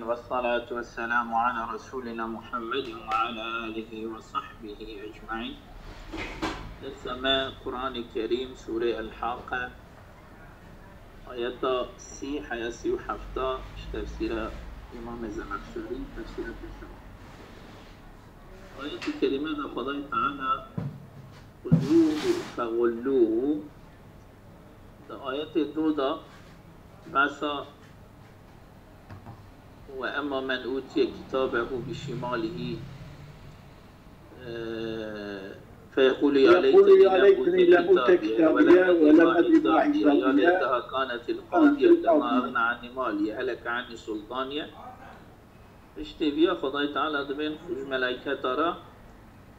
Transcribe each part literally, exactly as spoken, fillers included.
والصلاة والسلام على رسولنا محمد وعلى آله وصحبه أجمعين. Dersa me Kur'an-ı Kerim, Sûre El-Haqe, ayeta sî heya sî û hefta, ji tefsîra Îmamê Zemexşerî, tefsîra Pêşewa. Ayet-ı Kerîme de Xwedayê Teala "Xuzûhu fexullûhu", di ayetê do de behsa "Ve emma men utiye kitabehu bi şimalihi, e, feyequlu ya leyteni lem ute kitabiye ve lem edri ma hisabiye, ya leyteha kanetil qadiye, ma eğna anni maliye, heleke anni sultaniye." Piştê viya Xwedayê Teala dibên xwe ji melayketa re,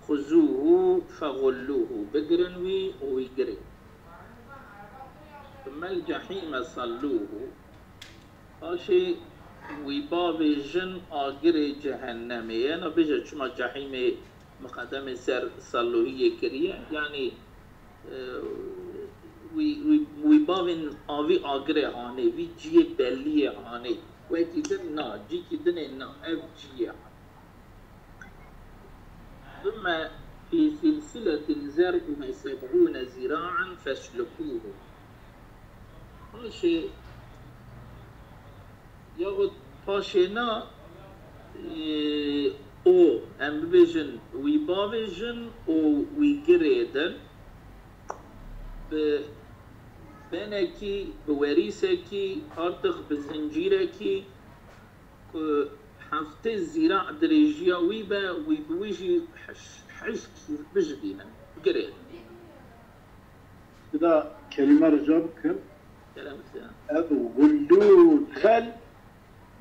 "Xuzûhu fexullûhu", bigirin wî û wî girê. "Summel cehîme sallûhu", paşê wî bavêjin agirê cehennemê. Ena bêje çima cehîmê miqedemê ser sallûhiyê kiriye? Yanî, e, wî, wî, wî bavên avî agirê anê, vî ciyê belliyê anê. Wekî din na, cîkî dinê na, ev ciyê anê. "Thumme fî silsiletin zer'uha seb'ûne zira'en feslukûhu." Paşê, yaxud paşê na, e, o, em bibêjin, wî bavêjin û wî girêdin, bi benekî, bi werîsekî, artık bi zincîrekî ku heftê zîra dirêjiya wî be, wî bi wî jî heş-, hişk bijidînin, bigirêdin. Bila kelîme rica bikim. Kerem siya. Ev gullu xel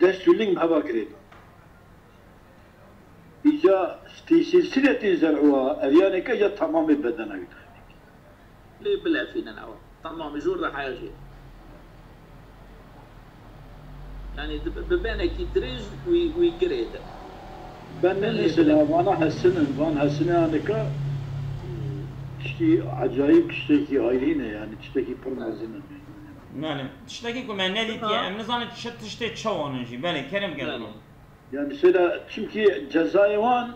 dest û ling heva girêdin. Îca fî silsiletin zer'uha, ev yaneke ya tamamê bedena wî dixîne. Lê bilefînin ew. Tamamî jor de heya jê. Yanî di, bi benekî dirêj wî, wî girêdin. Ben ne mesela vana hesinin, van hesine aneka tiştî acayip, tiştekî ayrî ne yani, tiştekî pir mezin e. Belê. Tiştekî ku me nedîtiye, em nizanin çi tiştê çawan in jî. Belê, kerem gelin. Belê. Yani mesela çimkî cezayê wan,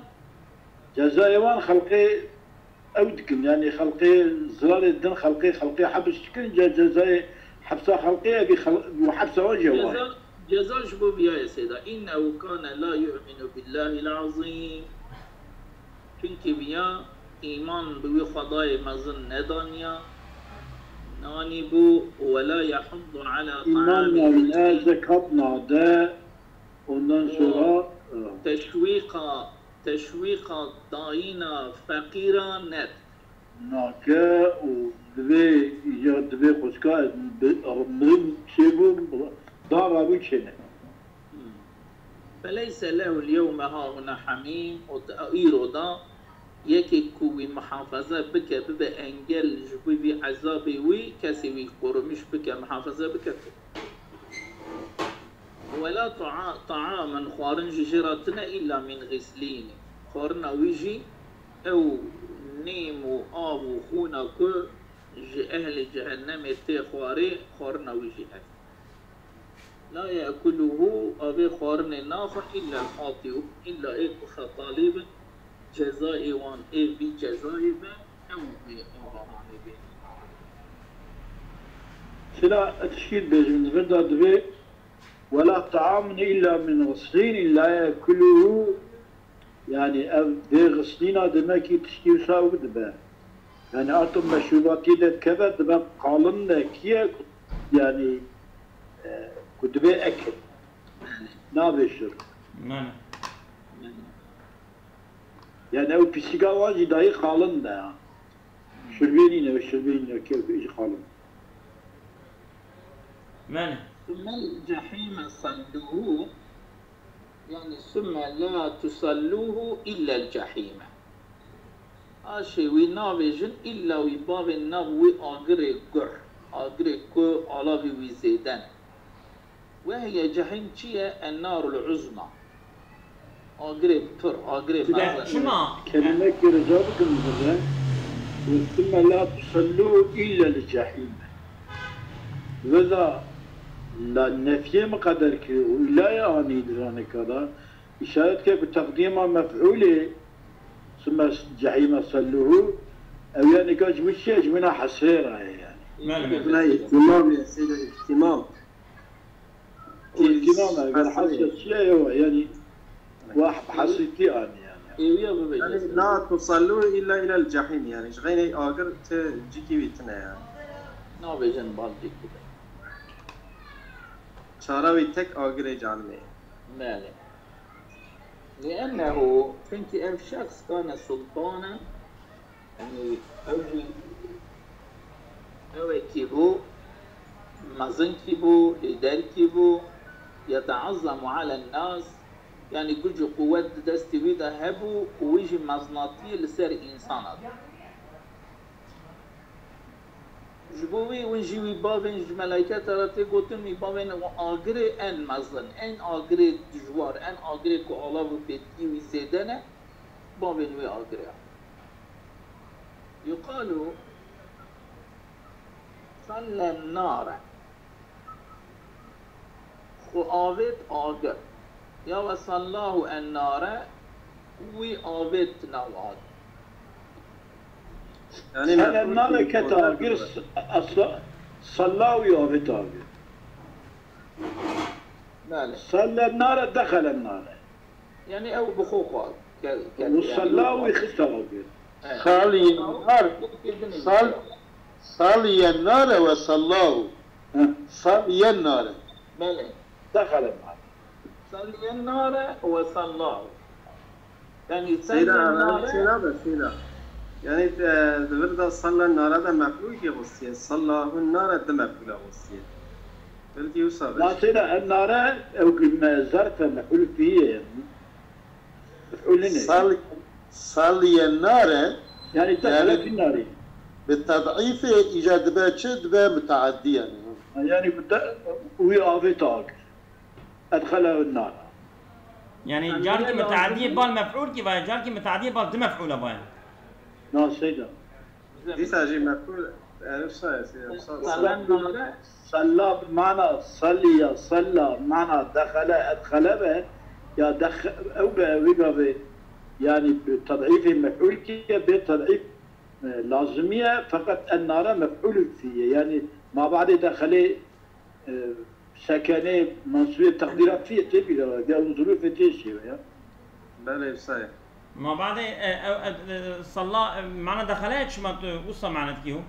cezayê wan xelqê ew dikin, yani xelqê zirarê din, xelqê, xelqê hebs dikin, ce-, cezayê hepsa xelqê, evî xel-, û hepsa wan jî wan. Ceza, ceza ji bo viya ye sêda. "Înnehu kane la yu'minu billahil azîm." Çimkî viya îman bi wî Xwedayê mezin nedaniya, nanî bû, "we la yahuddu ala ta'amil miskin." Îman nayne, zekat nade, ondan sonra, e, teşwîqa, teşwîqa dayîna feqîra ned. Nake û divê, ya divê xwişka bi, mirin çêbû, dan rabû çêne. Hmm. "Feleyse lehu l-yewme hahuna hamîm", û di îro da yekê ku wî muhafaza bike, bibe engel ji bo vî ezabê wî, kesê wî qorumîş bike, muhafaza bike. "Wela ta'a-, ta'amen", xwarin jî jê re tine, "îlla min xislîn", xwarina wî jî ew nêm û av û xûna ku ji ehlê cehennemê tê xwarê, xwarina wî jî ev. "La ye'kuluhu", avê xwarinê naxwin, "îlla l-xatî'ûn", îlla ê ku xetalî bin, cezayê wan ê vî cezayê be, ew ê ava hanê bê. Sila tişkî dibêjin, li vir de divê, "Wela ta'amun illa min ghislin illa yekuluhu." Yani ev bê ghislîna demekî tiştî wisa ew dibe. Yani artık meşrubatiyê de dikeve, dibe qalin de kiye ku, yani, e, ku dibê ekil. Nabê şir. Mene. Yani ew pisîka wan jî dayî qalin de ya. Şirbê nîne, şirbê nîne, kevk jî qalin. Mene. Summel cehîme salluhu, yani summe la tusalluhu illel cehîme. Aşê wî navêjin, îlla wî bavên nav wî agirê guh, agirê ku alavî wî zêde ne. Wehiye cehîm çi ye? Ennarul uzma. Agirê pir, agirê mezin. Çima? Kelimekî rica bikim bize. Ve summe la tusallu illa li cehîm. Veza La nefiyê miqeder kir û îlaya anî di raneka de, îşaret kir ku teqdîma mef'ûlê, summe cehîme sellûhû, ew ya nika ji bo çi ye? Ji wina hesrê re ye yani. Belê, belê. Buna ihtimam ya, seyda, ihtimam. Îhtimam e, eger hesre çi ye, ew e, yani, wah, hesrîtî anî yani. Êwiya bibêje. Yani, la tusallû illa ilel cehîm, yani, ji xeynê agir ti cikî wî tine yani. Nabêjin bal cik bibe. Çara wî tek agirê canimê ye. Belê. Liennehu, çunkî ev şexs kane sultanen, yanî ew jî ewekî bû, mezinkî bû, lîderkî bû, yeteazzamu alen nas, yanî guc û quwet di destê wî de hebû û wî jî mezinatiyê li ser însana da. Ji bo wî, win jî wî bavên ji melayketa re tê gotin, wî bavên agirê en mezin, en agirê dijwar, en agirê ku alav û pêtkî wî zêde ne, bavên wî agirê. Yuqalu sellen nare. Xwe avêt agir. Ya we sallahu en nare, wî avêt nav agir. Yani sellen nare ket agir, s-, asla, salla wî avêt agir. Belê. Sellen nare, dexelen nare. Yani ew bi xwe xwe ke-, ke-, yani salla wî xiste agir. Evet. Saliyên nar, sal-, saliyên nare ve sallahu. Hı. Saliyên nare. Belê. Dexelen nare. Saliyên nare ve sallahu. Yani seyda, saliyên nare. Seyda be, seyda. Yani, e, di vir de salla nare de mef'ûl kî xwestiye. Sallahu nare di mef'ûla xwestiye. Belkî wisa be. La seyda, en nare, ew me zerfe mef'ûl fî ye. Mef'ûlî ne. Sal-, saliyên nare, yani, yani, te xelefî narî. Bi ted'îfê îca dibe çi? Dibe mutaeddî yani. Yani, bi te-, wî avêt agir. Edxele nara. Yani, yani, carkî mutaeddî bal mef'ûl kî vaye, carkî mutaeddî bal di mef'ûla vaye. Na seyda. Dîsa jî mef'ûl, yani, wisa ye, seyda, wisa, sellen nare. Sella bi mana seliya, sella mana dexele, edxele be, ya dex-, ew be, wî gavê, yani, bi ted'îfê mef'ûl kî ye, bê ted'îf, e, lazimî ye, feqet en nare mef'ûl fî ye. Yani, ma ba'dê dexelê, e, sekenê, mensûbê teqdîra fî ye, tê bîra we, ya ew zurûfê tê şêwe ya. Belê, wisa ye. Ma ba'dê, e, e, e, e, salla, e, mana dexele çima tu wisa mana dikî hu?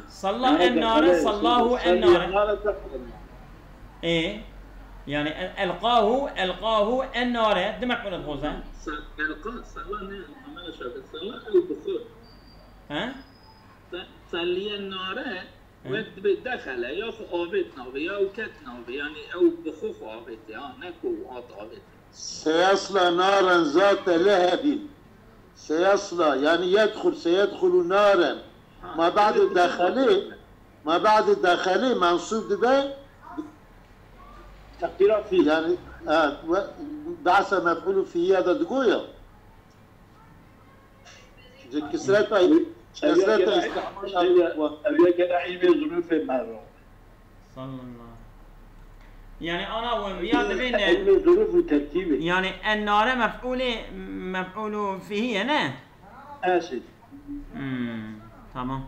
Salla en nare, sallahu en nare. E, yani, el-, elqahu, elqahu en nare. Di mef'ûl dixwaze. Sa-, elqa, salla ne, amela şafi, salla ew bi xwe. He? Sa-, salliye nare, Hı. Wek dibe dexele, ya xwe avêt navê, ya ew ket navê, yani ew bi xwe xwe avêtê, ha, ne ku hat avêtê. Seyasla naren zate lehebin. Seyasla, yani yedxul, seyedxulu naren. Ha, ma ba'de dexelê, ma ba'de dexelê mensûb dibe. Teqdîra fî. Yani, evet, ve, ba'se mef'ulu fî ya da digoya. Ji kesreta, kesreta îstîmal. Ev ya gene ilmê zurûfê me re. Sallallahu. Yani ana we ya dibê ne? Ilmê zurûf û tertîbê. Yani en nare mef'ulê, mef'ulu fihi ye ne? Eşit. Hmm, tamam.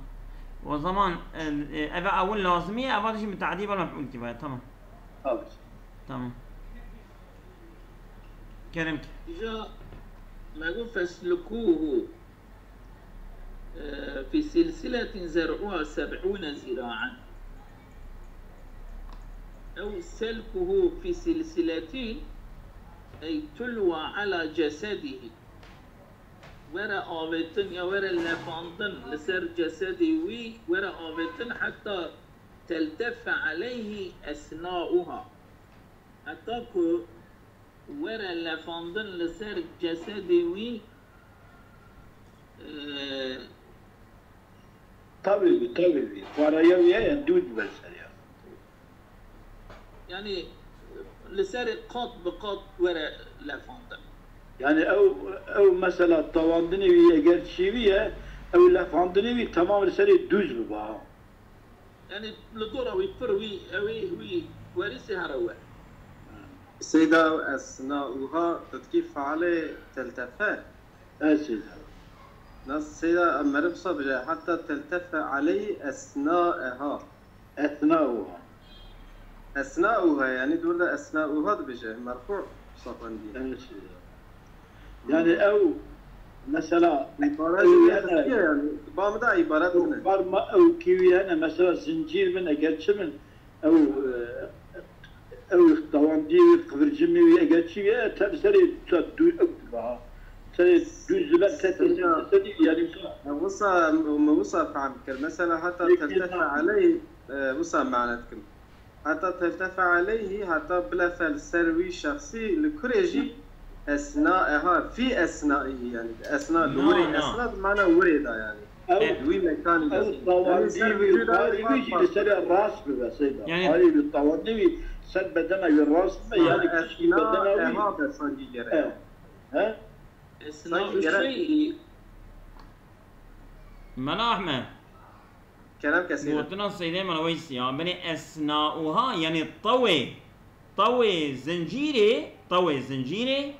O zaman, e, e, eve ewil lazimî ye, eva dijî mutadî bal mef'ul kî vaye, tamam. Tabii. Tamam. Kerem ki. Îja me got, "Feslukuhu, e, fi silsiletin zer'uha seb'une zira'an." Ew selkuhu fi silsiletin, ey tulwa ala cesedihi. Were avêtin ya were lefandin li ser cesedê wî, were avêtin heta teltefe aleyhi esnauha. Heta ku were lefandin li ser cesedê wî, e, Tavê wî, tavê wî. Xwaraya wî heye, dû dibe ser ya. Yani, li serê qat bi qat were lefandin. Yani ew, ew mesela tavandinê wî eger çêbî ye, ew lefandinê wî temam li serê dûz bibe ha. Yani li dora wî pir wî, ew ê wî werîsê here we. Seyda, esnauha, tu dikî fealê teltefe? Ez Seyda. Nas Seyda, em meriv wisa bije, heta teltefe aleyhi esnaeha. Esnauha. Esnauha, yani dur da esnauha dibije, merfu wisa xwendî. Ez Seyda. Yani ew, mesela, Îbare ew jî hene, xefiye yani, ba min da îbare tune. Bar ma ew kiwî hene, mesela zincîr bin, eger çi bin, ew, e, ew tawandî wî, qivircimî wî, eger çi ye, te bi serê tu dû ew dibe ha. Serê dû ziber te te te te yani wisa. Wisa, me wisa fehm kir. Mesela heta Peki, teltefe tamam. aleyh, e, wisa mane dikim. Heta teltefe aleyhi, heta bilefe li ser wî şexsî, li kurê jî esnaeha, fî esnaihi yani. Esna, li Na, wirê na. Esna, bi mana wirê da yani. Ew, Li wî mekanî de. ew Yani tawandî ser wî, vücuda karî wî jî li serê rast bibe Seyda. Yani- Karî wî, tawandî wî ser bedena wî rast bibe, yani piştî bedena wî. Esnaeha be sanki gerek. He. He? Esna Sanki gerek- şeyî Mela Ahmed. Kerem kesî de. Gotina Seydê Mela Weysî ya. Binê esnauha, yani tawê, tawê zincîrê, tawê zincîrê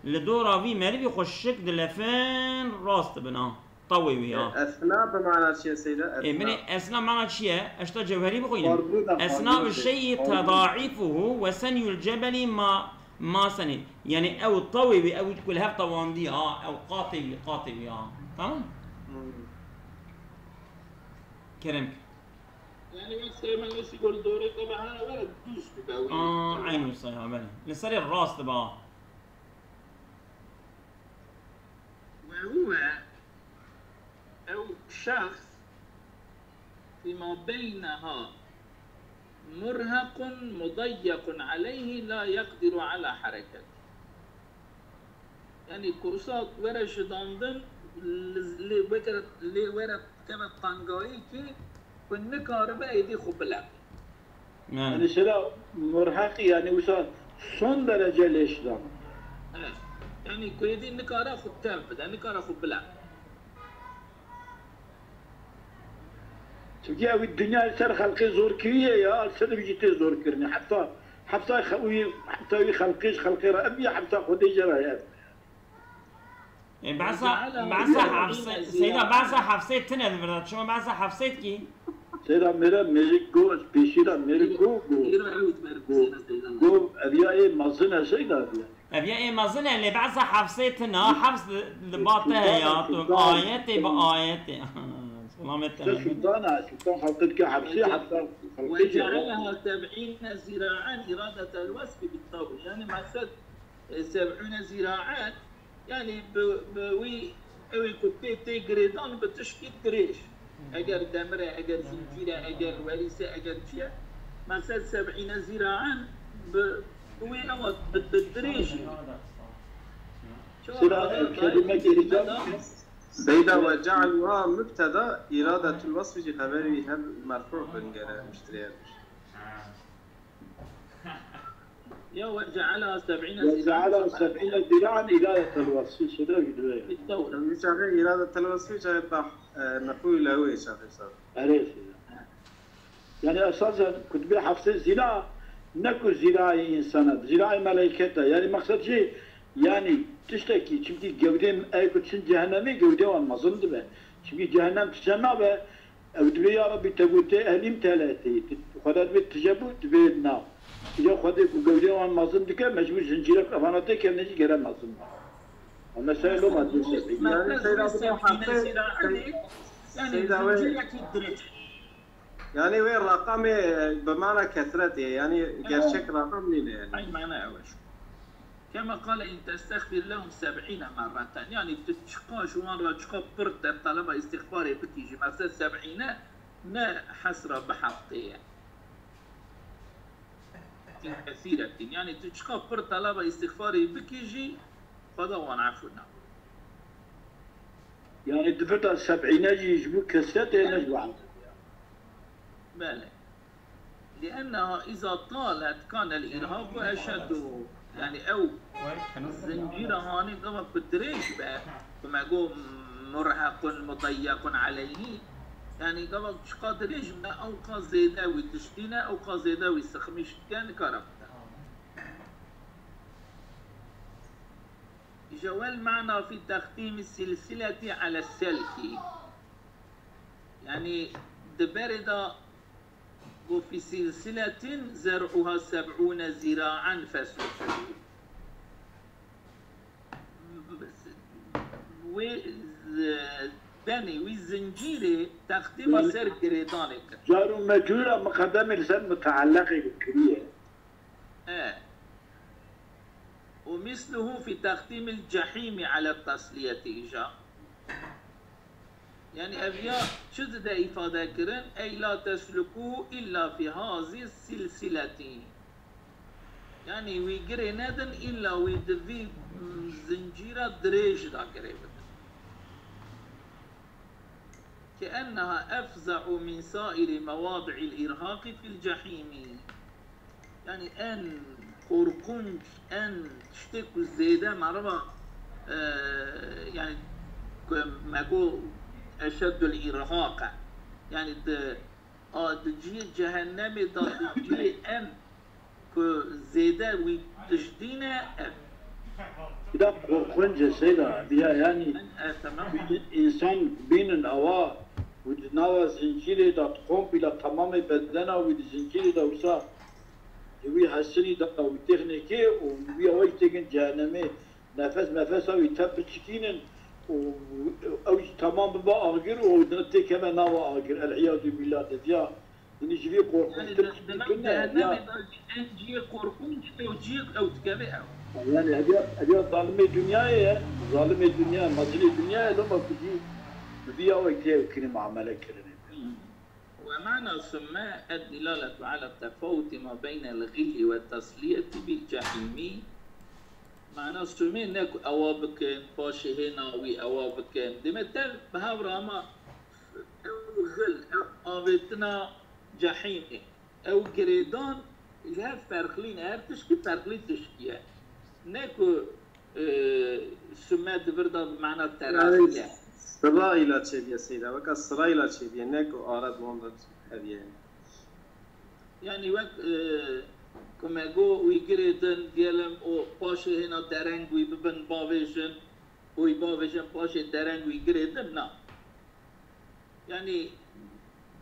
li dora vî merivî xwe şik dilefin rast dibin ha. Tawê wî ha. Esna bi mana çi ye Seyda? Ê, binê esna mana çi ye? Eşta cewherî bixwînin. Xwarbûna, Esna xwarbûn bi şeyî xwarbûn. tedaifuhu ve senyul cebelî ma, ma senî. Yani ew tawê wî, ew ku li hev tawandî ha, ew qatê wî, qatê wî ha. Tamam? Hmm. Kerem. Yani wek Seymen Wesî gol dorê te be hene were dûst bibe wî. Aa, eyn wisa ya, belê. Li serê rast dibe ha. Ve huve ew şexs fîma beyneha murhequn mudayyekun aleyhi la yeqdiru ala hereket. Yani kursa were jidandin li, lê wekere, lê were keve tangayî ki ku nikaribe êdî xwe bileqe. Yani. Yani sera murheqî yani wisa son derece lêşdan. Evet. Yani ku êdî nikare xwe tev bide, nikare xwe bileqe. Çünkü ew dinya li ser xelqê zor kiriye ya, li ser wî jî tê zor kirinê. Heta, heta xwe-, wî, heta wî xelqê ji xelqê re ev ya, heta Xwedê jê re ev. E, behsa, behsa hefsê, Seyda, behsa hefsê tine di vir de. Çima behsa hefsê dikî? Seyda mêre mêrik go, pêşî re mêrik go, go. Yirmi ew diber Go, go, ev ya ê mezin e Seyda ev ya. Ev ya ê mezin e, lê behsa hefsê tine, hefs li, li ba te heye, tu ayetê bi ayetê. Selamet Te te. sultan e, sultan xelqê dike hefsê, heta xelqê jê re. وجعلها سبعين ذراعا إرادة الوصف بالطول. Yani meqsed, e, seb'ûne ziraen, yani bi, bi wî, ew ê ku pê tê girêdan bi tişkî dirêj. Eger demir e, eger zincîr e, eger werîs e, eger çi ye. Meqsed seb'îne ziraen bi, bi wî ewa bi, bi dirêjî. Sira, e, kelimekê dî de Seyda, ve cealuha mübteda, iradetul wasfi jî xeberî hem merfu bin gere müşteriye. Ya ve ceala seb'îne Ve ceala seb'îne ziraen iradetel wasfi, şede videoya. Bittewr. Ev çaxê iradetel wasfi çaxê bah, e, meqûl ew ê çaxê sar. Erê Seyda. Yani esasen kutbê hefsê zira, ne ku zirayê insana, zirayê meleketa. Yani meqsed jî, yani tiştekî, çünkü gewdê, ew ku çin cehennemê gewdê wan mezin dibe. Çünkü cehennem tije nabe, ew dibê ya Rabbî te gote ehlîm teletê, Xweda dibê tije bû, dibê na. Îca Xwedê ku gewdê wan mezin dike, mecbûr zincîrek evana tê kevne jî gere mezin. Mesela loma dê seb'î. Yani Seyda, bu da hefsê, Yani Seyda, we- zincîrekî dirêj. Yani wê rakamê, e, bi mana kesretê, yani gerçek rakam nîne yani. Eyn mana ew e. Kema qale in testexfir lehum seb'îne merreten. Yani tu çiqa ji wan re çiqa pir te taleba îstixfarê bikî jî, meqsed seb'îne ne hesra bi heftê ye. Kesiretin. Yani tu çiqa pir taleba îstixfarê bikî jî, Xweda wan efû nake. Yani dibirda seb'îne jî ji bo kesretê ne ji bo heftê. Belê. لأنها إذا طالت كان الإرهاق أشد. Yani ew zincîra hanê gava ku dirêj be, ku me got murhequn mudayyekun aleyhî, Yani gava çiqa dirêj be, ew qa zêde wî tiştîne, ew qa zêde wî sixmîş dike, nikare bide. Îja wel mana fî textîmî silsileti ele selki. Yani di berê de got fî silsiletin zer'uha seb'ûne zira'en feslukuhu. Wê z-, denê wî zincîrê textîma ser girêdanê kir. Car û mecrûra miqedemê li ser muteelleqê kiriye. E. Û misluhu fî textîmil cehîmî ele tesliyetî îja. Yani ev ya çi dide îfade kirin? Ey la teslukû illa fî hazî silsiletî. Yani wî girê nedin, illa wî di vî, mm, zincîra dirêj de girê bidin. Ke enneha efza'u min sairi mewadi'il irhaqi fil cehîmi. Yani en qorqunç, en tiştê ku zêde meriva, e, yani ku me got eşeddul irhaq e. Yani di, a, di cihê cehennemê de di cihê en ku zêde wî tiştîne ev. Bila qorqunc e seyda, bila yani en, e, tamam. Însan bînin ewa û di nava zincîrê de, kompîla temamê bedena wî di zincîrê de wisa Wî hesinî da wî têxnekê û wî awayî têkin cehennemê, nefes mefesa wî tev biçikînin û ew jî temam bibe agir û dina têkeve nava agir. El-îyazû bîllah, diviya hûn ji vî qorxintir çi dikin ne ya. En cihê qorxinc ew cihê ew dikeve ew. Yani eviya, eviya zalimê dinyayê ye, zalimê dinya, mezilê dinyayê, loma ku jî bi vî awayî tê ew kirin, muamele kirinê. ومعنى ثم الدلالة على تفاوت ما بين الغل والتسلية بالجحيم. Mana sumê ne ku ewa bikin, paşê hêna wî ewa bikin. Dime tev bi hev re ama ew xil, ew avêtina cehîmê, ew girêdan ji hev ferqlî ne, her tişkî ferqlî tişkî ye. Ne ku, e, sume di vir de bi mana teraxî ye. Sirayla çêdiye seyda, weka sirayla çêdiye, ne ku ara di wan de hediye. Yani wek, e, ku me got wî girê din, diyelim, û paşê hêna dereng wî bibin bavêjin, û wî bavêjin paşê dereng wî girê din, na. Yani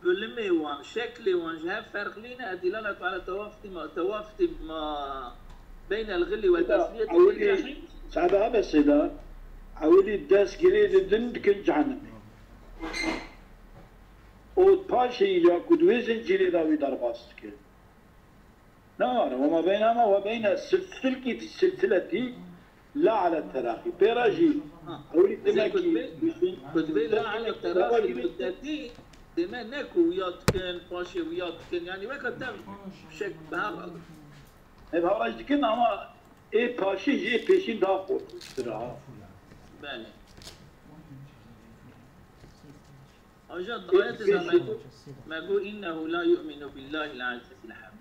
bilimê wan, şeklê wan ji hev ferqlî ne, edîlala Teala tewafti ma, tewafti ma beynel xilli ve tesliyeti fil cehîm. Sehda be seyda, ewilî dest girê didin dikin cehennemê. Û paşê ya ku di wê zincîrê de wî derbas dikin. Ne var, وما بينهما وبين السلك في السلسلة لا على التراخي. Pê re jî, ha, ewilî demek ki kutbê la ala teraxî muddetî, deme ne ku wiya dikin, paşê wiya dikin, yani weka tev şek bi hev re. Ev hewra jî dikin ama ê paşê jî ê pêşîn daha qorxinçtir ha. Belê. Aja di ayetê de me got, me got, "Innehu la yu'minu billahil azizil hamid."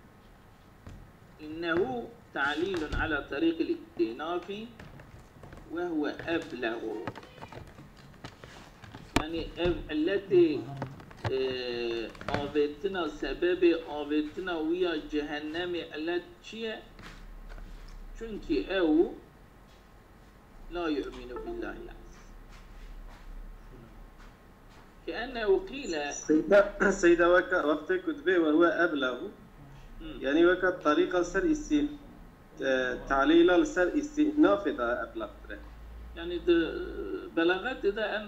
Innehu ta'lilun ala tariqil istinafi ve huve eblehu. Yani ev illetê, e, avêtina, sebebê avêtina wî ya cehennemê illet çi ye? Çunkî ew La yu'minu billahil aziz. Keennehu qîle. Seyda, seyda weka, wextê ku dibê we, we eblehu. Hmm. Yani weka tarîqa ser îstî-, e, talîla li ser îstînafê de eblextir e. Yani di belaxetê de em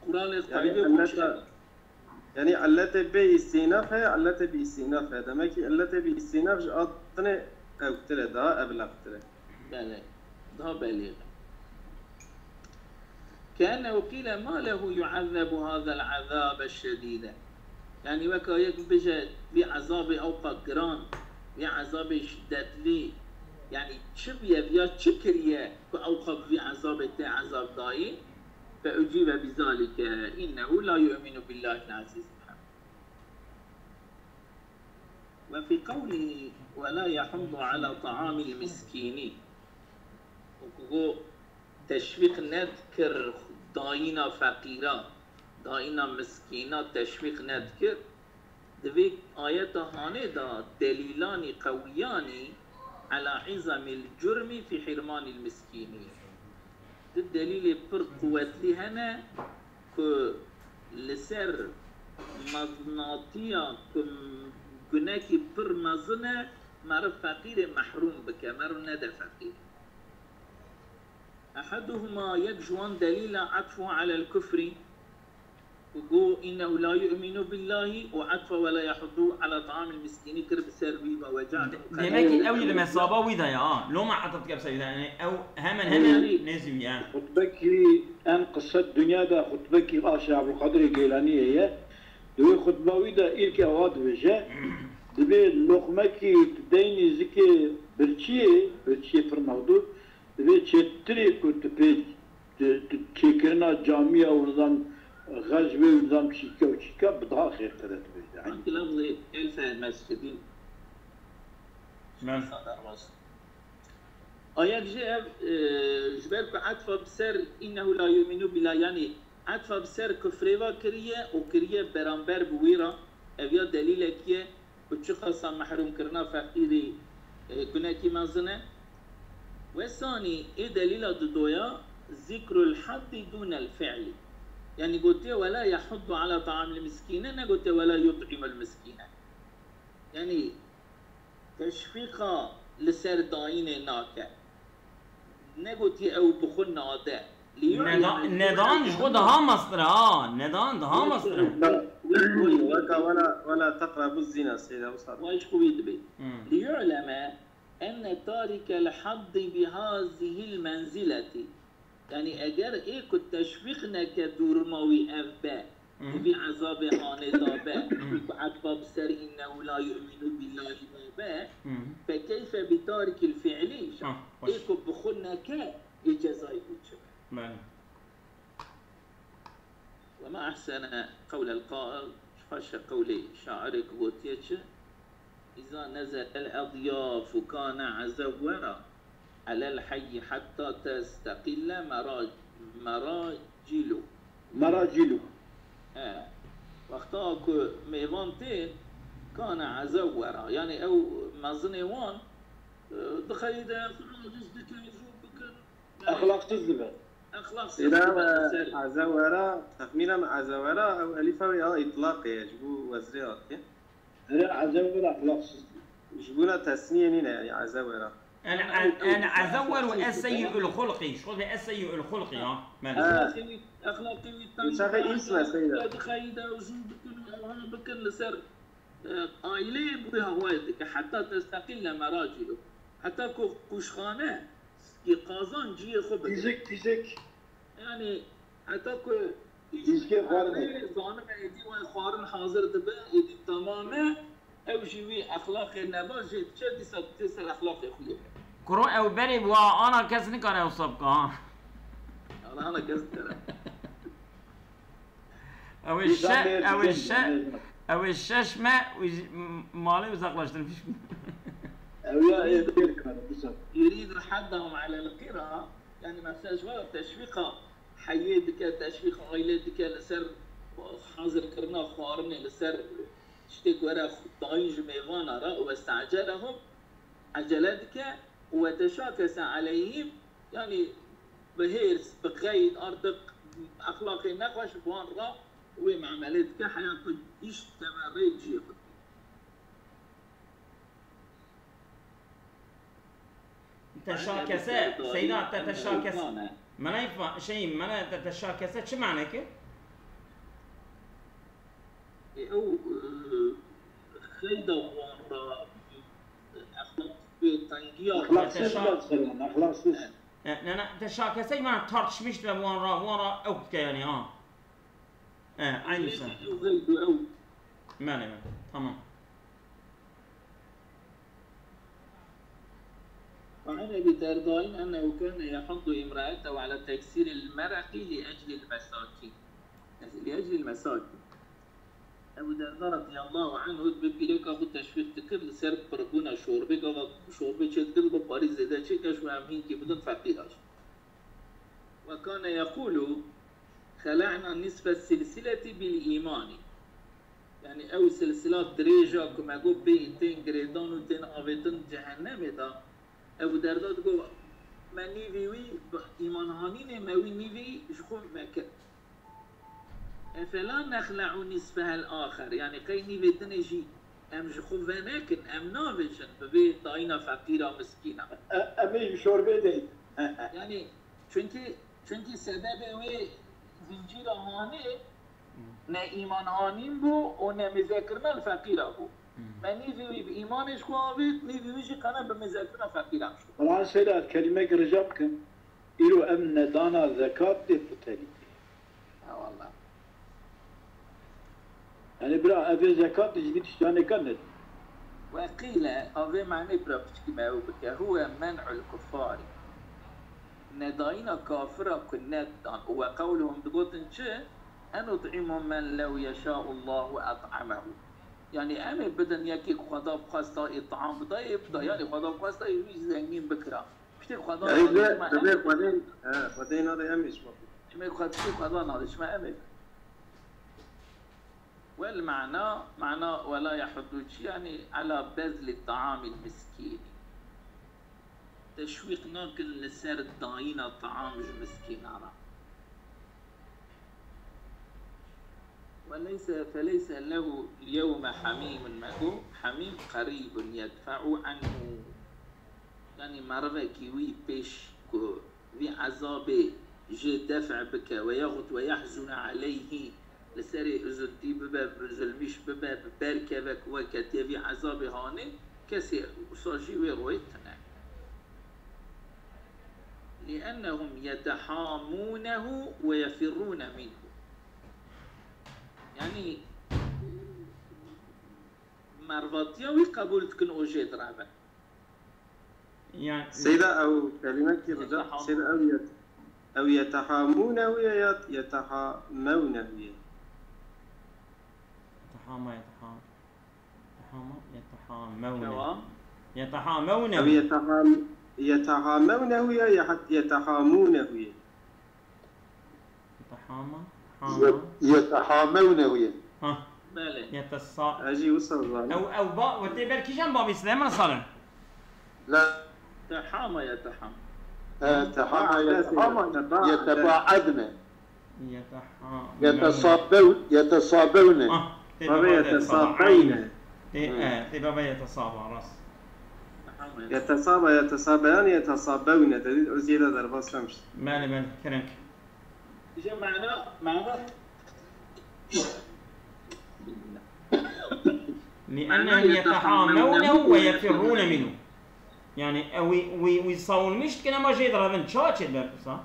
quralê, yani qeydê xwe çi? Yani illetê bê îstînaf heye, illetê bi îstînaf heye. Demek ki illetê bi îstînaf ji a tinê ewktir e, daha eblextir e. Belê. Daha belî. Keennehu qîle ma lehu yu'ezzebu hazel azabe şedîde. Yani weka yek bije vî ezabê ewqa giran, vî ezabê şiddetlî, yani çi bûye, viya çi kiriye ku ewqa bi vî ezabê tê ezab dayî? Fe ucîbe bizalike, innehu la yu'minu billahil azîzil hamîd. Ve fî qewlihî, "Ve la yahuddu ala ta'amil miskînî." Û ku got, teşwîq nedikir dayîna feqîra, dayîna miskîna teşwîq nedikir, di vê ayeta hanê de delîlanî qewiyanî ela îzamîl curmî fî hîrmanîl miskînî. Di delîlê pir quwetlî hene ku li ser meznatiya ku gunekî pir mezin e, meriv feqîrê mehrûm bike, meriv nede feqîrê. Eheduhuma, yek ji wan delîla etfu alel kufrî, ku got, "Innehu la yu'minu billahi" û etfa "ve la yahuddu ala ta'amil miskini" kir bi ser wî ve, "Ve ca'le Demekî ew yî li mesaba wî de ya. Loma etat kepse wî de. Yani ew hemen hemen Yani- nêzî wî ya. Xutbekî em qisset dinya de xutbekî Aşa Ebûlqadirê Geylaniyê ye. Di wê xutba wî de îlk ewa dibêje, dibê loqmekî tu deynî zikê birçiyê, birçiyê pir mexdûr, Divê çêtirê ku tu pê, tu, tu çêkirina camiya û nizam xerc bê û nizam çîka û çîka bi daha xêrtir e dibêje. Wekî lafzê elfe mescidîn. Men. Sadar rast. Ayek jî ev, e, ji ber ku etfa bi ser "innehu la yu'minu billah", yanî etfa bi ser kufrê ve kiriye û kiriye beramber bi wî re, ev ya delîlek ye ku çiqasa mehrûmkirina feqîrî, e, gunekî mezin e. Wesanî ê delîla didoya zikrul haddi dûnel fi'lî. Yanî gotiye "Ve la yahuddu ala ta'amil miskîne", negotiye "Ve la yut'imul miskîne". Yanî teşwîqa li ser dayînê nake. Negotiye ew bi xwe nade. Li Neda-, yu'leme, li nedan yu'leme ji xwe daha mestir e, ha. Nedan daha mestir e. Weka "Ve la, ve la teqrebu zina", Seyda Wisa. Vay ji xwe wî dibê. Hmm. "Li yu'leme enne tarikel haddi bi hazihil menzileti." Yanî eger ê ku teşwîq neke dûrima wî ev be, Mhm. Bi vî ezabê hanê da be, Mhm. Ku etfa bi ser "innehu la yu'minu billahi" da be, Mhm. Fekeyfe bi tarikil fi'lî, Ha, baş. Ê ku bi xwe neke, ê cezayê wî çi be? Belê. Ve ma ehsene qewlel qail, çi xweş e qewlê şairê ku gotiye çi? "Îza nezelel edyafu kane ezewwera." Elel heyyi hetta testeqille mera-, meracilu. Meracilu. He. Wexta ku mêvan tên, kane ezewwera. Yanî ew mezinê wan, e, dixeyde, xwe aciz dikin, jû bikin. Exlaqsiz dibe. Exlaqsiz Îra dibe, ser. Ezewwera, texmînen ezewwera, ew elîfa wê ya îtlaqê ye, ji bo wezrê hatiye. Here ezewwera exlaqsiz dibe. Ji bona tesniyê nîne, yanî ezewwera. En, en, en ezewwer û ez seyyi'ul xulqî. Şol ve ez seyyi'ul xulqî, ha. Men. Ha. Exlaqê wî, exlaqê wî teng. Çaxê îsme seyda. Dixeyde û jû bikin û ewha bikin li ser, e, aîleyê bi wê hawayê dike. Heta testeqîlle meracilu. Heta ku qûşxane, ki qazan cihê xwe bigire. Tîzik, tîzik. Yanî heta ku Dîskê xwarin. Zanime êdî wê xwarin hazir dibe, êdî temam e, ew jî wî exlaqê neba jê diçe, dîsa tê ser exlaqê xwe yê. Kuro ew berê bi wa ana kes nikare ew sabka, ha. Ana, ana kes nikare. Ew ê Dîsa şe-, mêr ew ê dibên şe-, mezin. Ew ê şeş me û ji m-, malê uzaklaştırmış. Ew ya ê dêr kare, dîsa. Yuridu haddahum alel qira, yanî mesela ji wan teşwîqa heyê dike, teşwîq aîlê dike li ser hazirkirina xwarinê, li ser tiştê ku were dayîn ji mêvana re, û weste'celehum, ecele dike, û weteşakese aleyhim, yanî bi hêrs, bi qeyd, artık exlaqê nexweş bi wan re wê muamelê dike, heya ku gihîşt teberê cihê xwe dike. Teşakese, Seyda, te teşakese. Mane fa-, şey, mane te teşakese çi mane ki? E, ew, e, xeyda wan ra, exlaq bê tengiya. Exlaqsız Teşa- lazım, exlaqsız. E, ne, ne, teşakese, mane tartışmış ve wan ra, wan ra ew dike yani, ha. E, aynı sen. Ew xeyda ew. Mane, mane. Tamam. وعن أبي الدرداء أنه كان يحض امرأته على تكسير المرق لأجل المساكين. لأجل المساكين. Ebu Derda radiyallahu anhu bi pîreka xwe teşwîq dikir li ser pirbûna şorbê, gava şorbê çêdikir, bi parî zêde çêke, ji em hînkî bidin feqîra jî. وكان يقول: Xela'na nisfe silsileti bil îmanî. Yani ew silsila dirêja ku me got bê tên girêdan û tên avêtin cehennemê de, Ebu Derda digot, me nîvî wî bi îmanhanînê me wî nîvî ji xwe vekir. Efela nexle'u nisfehel axer. Yani qey nîvê dinê jî em ji xwe venekin, em navêjin bi vê dayîna feqîra miskîna. E, em ê ji şorbê deyîn. Yani çünkü, çünkü sebebê wê zincîra hanê ne îman hanîn bû û ne mizekirina li feqîra bû. Me nîvî wî bi îmanê ji xwe avêt, nîvî wî jî qene bi mizekirina feqîran ji xwe. Bala seyda, ez kelîmek rica bikim. Îro em nedana zekat tê putelî. Ha, wallah. Yani bira, ev ê zekat ji vî tiştanê ka nedin. Ve qîle, avê manê bira piçkî me ew bike, huwe men'ul kuffari. Nedayîna kafira ku nedidan. Û ve qewluhum, digotin çi? En ut'imu men lew yeşa'ullahu et'amehu. Yani em ê bidin yekê ku Xweda bixwesta ît'am bida, ê bida. Yani Xweda bixwesta ê wî zengîn bikira. Piştî Xweda Ey, nadê, bi, çima bi em vê ê Xwedê, he, Xwedê nadê em ê çima bidin. Em ê xwe piştî Xweda nadê çima em ê bidin. Wel mana, mana wela yahuddu çi, yani ala bezli ta'amil miskîn. Teşwîq nakin li ser dayîna ta'am ji miskînan re. Ve leyse, feleyse lehu l-yewme hamîmun, me got, hamîm qerîbun yedfe'u anhu. Yani merivekî wî pêş ku vî ezabê jê def' bike, ve yaxut ve yahzune aleyhî, li serê üzüntî bibe, zulmîş bibe, bi ber keve ku we ketiye vî ezabê hanê, kesê wisa jî wê royê tune. Li'ennehum yetehamûnehu ve yefirrûne minhu. Yani mervatiya wî qebûl dikin û jê direvin. Yani Seyda, ew kelimekî rica, Yetehamu- Seyda, ew yet-, ew yetehamûnehu ye ya yetehamewnehu ye? Yetehama, yeteham-, yetehama, yetehamewne. Devam. Yetehamewne. Ew yeteham-, yetehamewnehu ye ya hat-, yetehamûnehu ye? Yetehama, hama. Yet-, yetehamewnehu ye. Ha. Belê. Yetesa-, Ez jî wisa zanim. Ew, ew ba, we tê ber kîjan babî Sileyman Salim? La. Tehama yeteham. E, tehama Ba, yetehama, yeteba-, yetebaedne. Yeteham-, Yetesabew-, yetesabew ne. Ah, tê Tabii baba de yetesabeyn. Tê, Hı. e, tê baba yetesaba, rast. Tehama yeteham. Yetesaba, yetesabeyan, yetesabew ne. Dedi, o ziyade derbas demiş. Belê, belê, kerem. Îja mana, mana. لأنهم يتحامونه ويفرون منه. Yani, e, wî, wî, wî sawulmiş dikin, ama jê direvin. Ça çê dibe pirsa?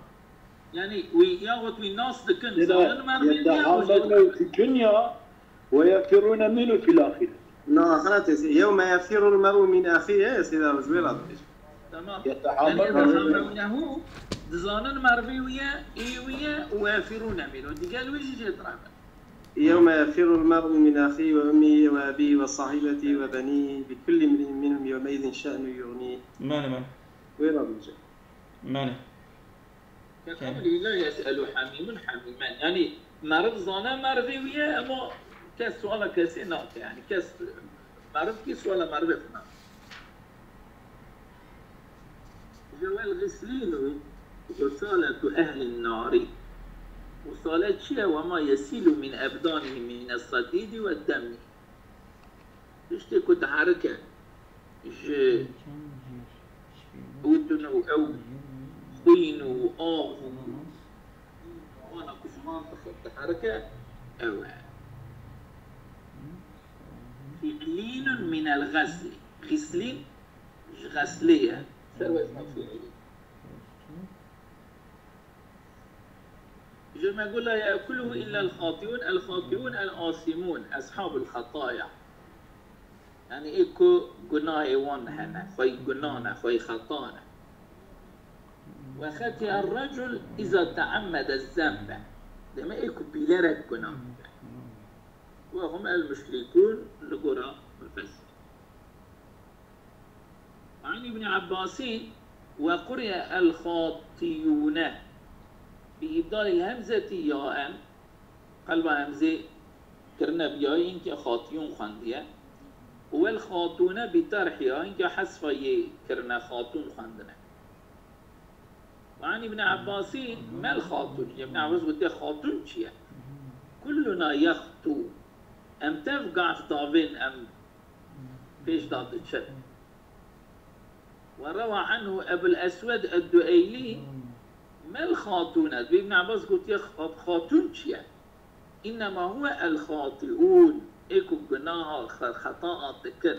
Yani, wî, yaxut wî nas dikin, Yeda, zanin mervê yeda diye, o jê hamdana dikin ya, ويفرون منه في الآخرة. Na, axiretê, yewme yefirul mer'u min axî, e, seyda ji wê re dibêje. Tamam. Yetehamewnehu. Yani, yetehamewnehu, dizanin mervê wî ye, ê wî ye, û yefirûne minhu. Digel wî jî jê direvin. Yewme yefirul mer'u min axî ve ummî ve ebî ve sahîbetî ve benî, bi kulli mri'in minhum yewmeîzin şe'nu yugnî. Mene, mene. Wê re dibêje. Mene. Ke qewlî la yes'elu hamîmun hamîmen. Yani meriv zane merivê wî ye, ema kes suala kesê nake. Yani kes meriv kî suala merivê xwe nake. Ji wel ghislînu gusaletu ehlin narî. Gusale çi ye? Wema yesîlu min ebdanî min es-sadîdî we demî. Tiştê ku diherike ji ûtin û ew xwîn û av û wana ku ji wan dixe, diherike, ew e. Fi'lînun minel xeslî. Xîslîn ji xeslê ye. Ser wezna fi'lî. Ji me got, "La ye'kuluhu illa el-xati'un, el-xati'un el-asimûn, eshabul xetaya." Yani, ê ku gunahê wan hene, xwey gunah ne, xwey xeta ne. "Ve xeti'er recul iza te'ammede zenbe." Deme ê ku bilerek gunah bike. "Ve hum el-muşrikûn" li gora mufessir. An Îbnî Ebbasî, "Ve quriye el-xatiyûne." بإبدال الهمزة ياء، قلبا همزه kirine bi yayê, hinke xatiyûn xwendiye. Û wel xatûne bi terhiya, hinke hesfa yê kirine, xatûn xwendine. Ve an Îbn Ebbasî mel xatûn, Îbn Ebbas gotiye, xatûn çi ye? Kulluna yextû. Em tev gav davên em pêş de diçin. Ve rewa anhu Ebul Eswed Eddueylî, mel xatûne. Bi Îbn Ebbas gotiye, xat-, xatûn çi ye? Înnema huwe el xatiûn. Ê ku gunaha xwe, xetaa dikin.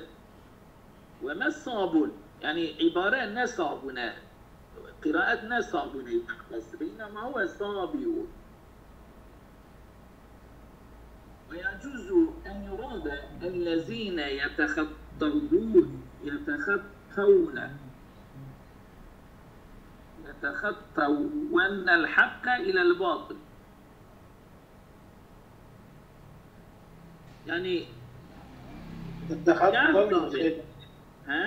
Ve me sabûn. Yanî îbare ne sabûn e. Qiraet ne sabûn e Îbn Ebbas. Înnema huwe sabiûn. ويجوز أن يراد الذين يتخطون، يتخطون، يتخطون الحق إلى الباطل. Yani, يتخطون، ها؟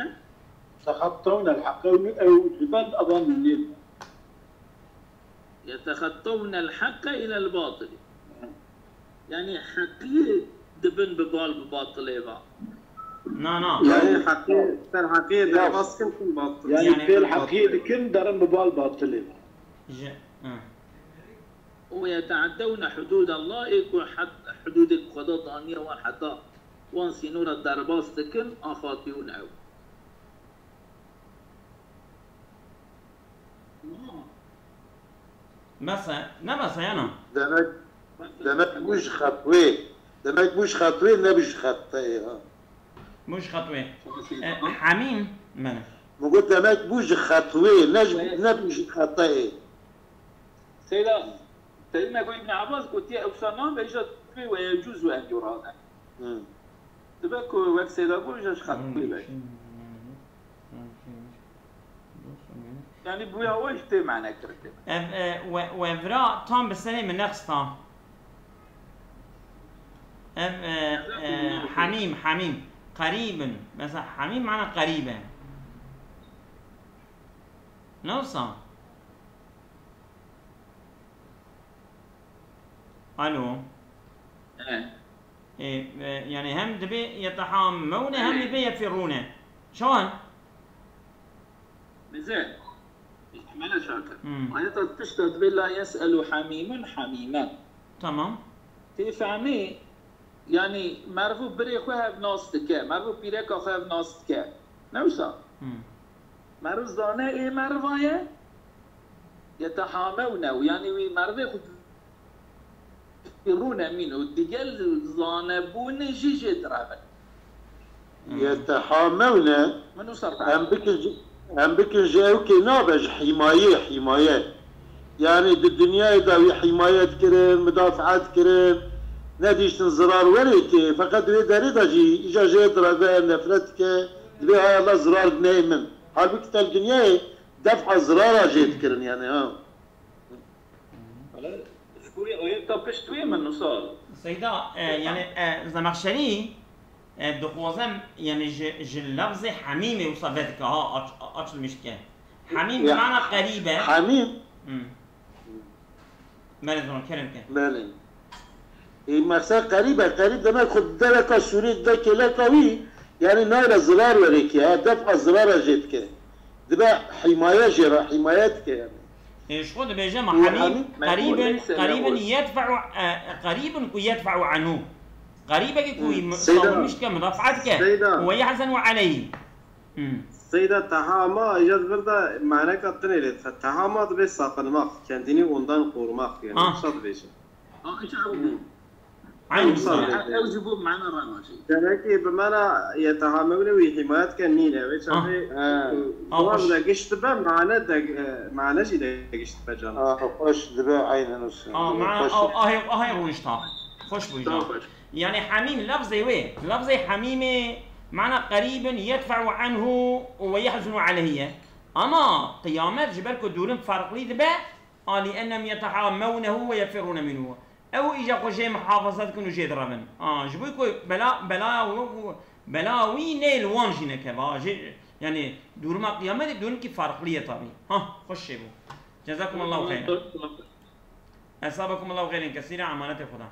يتخطون الحق، أو، أو، يتخطون الحق إلى الباطل. Yani heqiyê dibin bi bal bi batilê ve. Na, na. Yani heqiyê, ser heqiyê derbas kin, kin batil. Yani, yani fêl heqiyê dikin, derin bi bal batilê ve. Ji, hı. ويتعدون حدود الله, ê ku hed-, hududê Xweda daniye wan, heta wan sînora derbas dikin, a xatiyûn ew. Mese, ne mese yana? Demek, demek mujxetwê. Demek mujxetwê, ne mujxeteyê, ha. Mujxetwê. E, Hemîm, mene. Min got demek mujxetwê, ne, ne mujxeteyê. Seyda, te me got Îbn Abbas gotiye, ew wisa nabe, îja divê ve yecûzu en yurade. Hı. Dibe ku wek Seyda got, îja ji xetwê be. Yani bu ya we işte mane kirdi. Ev, e, we, we vira tam bi serê min nexista. Ev, e, e, Hemîm, Hemîm. Qerîbin. Mesela Hemîm mana qerîb e. Ne wisa? Alo. He. E, e, yani hem dibe yetehamewne hem dibe yefirrûne. Çawan? Bize. Mele şarkı. Hmm. Ayeta pişta dibe la yes'elu hamîmun hamîmen. Tamam. Tê fehmê, yani merv û birê xwe hev nas dike, merv û pîreka xwe hev nas dike. Ne wisa? Hmm. Meriv zane ê meriva ye, yetehamewne û yani wî merivê xwe rûne mîn û digel zanebûnê jî jê direvin. Yetehamewne, Min wisa em bikin ji, em bikin ji ew kê nabe ji hîmayê, hîmaye. Yani di dinyayê de wî hîmaye dikirin, midafaa dikirin, nedîştin zirar werê kê, feqet di wê derê de jî îja jê direve, nefret dike, dibê hay Allah zirar neyê min. Halbukî te li dinyayê def'a zirara jê dikirin yani ha. Ji bo wê ayeta pişt wê min wisa. Seyda, e, yani, e, Zemexşerî, e, dixwazem, yani ji, ji lafzê hemîmê wisa vedike, ha, aç-, açılmış dike. Hemîm bi mana qerîb e. Hemîm. Hmm. Belê, zor, kerem ke. Belê. E, mesela qerîb e, qerîb demek xwe dereka sûrê de kêleka wî, yani nayra zirar werê kê, ha, def'a zirara jê dike. Dibe hîmaye jê re, hîmaye dike yani. E, ji xwe dibêje me Û hemî, hemî qerîbin, qerîbin yedfe'u, e, qerîbin ku yedfe'u anhu. Qerîbekî ku Hı. wî Seyda. savunmiş dike, mudafaa dike. Seyda. Û we yehzenu aleyhî. Hı. Seyda, tehama, îca di vir de maneka tinê lê dixe. Tehama dibe sakınmak, kendini ondan korumak yani. Ha. Wisa dibêje. Ha, hiç Hı. Aynı Ew wisa wisa. dibêje. Ew ji bo mana rana jî. Demek ki bi mana yetehamewne wî hîmayet ke nîne. Wê Ah. çaxê, Ha. e, Ah, zaf hoş. de giş dibe, mane de, e, mane jî de giş dibe cana. Ah, hoş dibe, aynen olsun. Ah, Dibe, mana, hoş. ah, ahê, ahê rûnişta. Hoş bû Zaf îca. hoş. Yani hemîm lafzê wê. Lafzê hemîmê mana qerîbin yedfe'u anhu ve yehzunu aleyhi ye. Ama qiyamet ji ber ku dûrim farklî dibe, a li ennem yetehamewnehu ve yefirrûne minhu. Ew îca xwe jê muhafaza dikin û jê direvin. A, ji bo ku bela, belaya wî, bela wî nê li wan jî nekeve. A, jê, yani dûrima qiyametê dûrimkî farklî ye tabî. Ha, xweş çêbû. Cezakumullahu xeyran. Esabakum Allahu xeyrên kesîra, emanetê Xuda.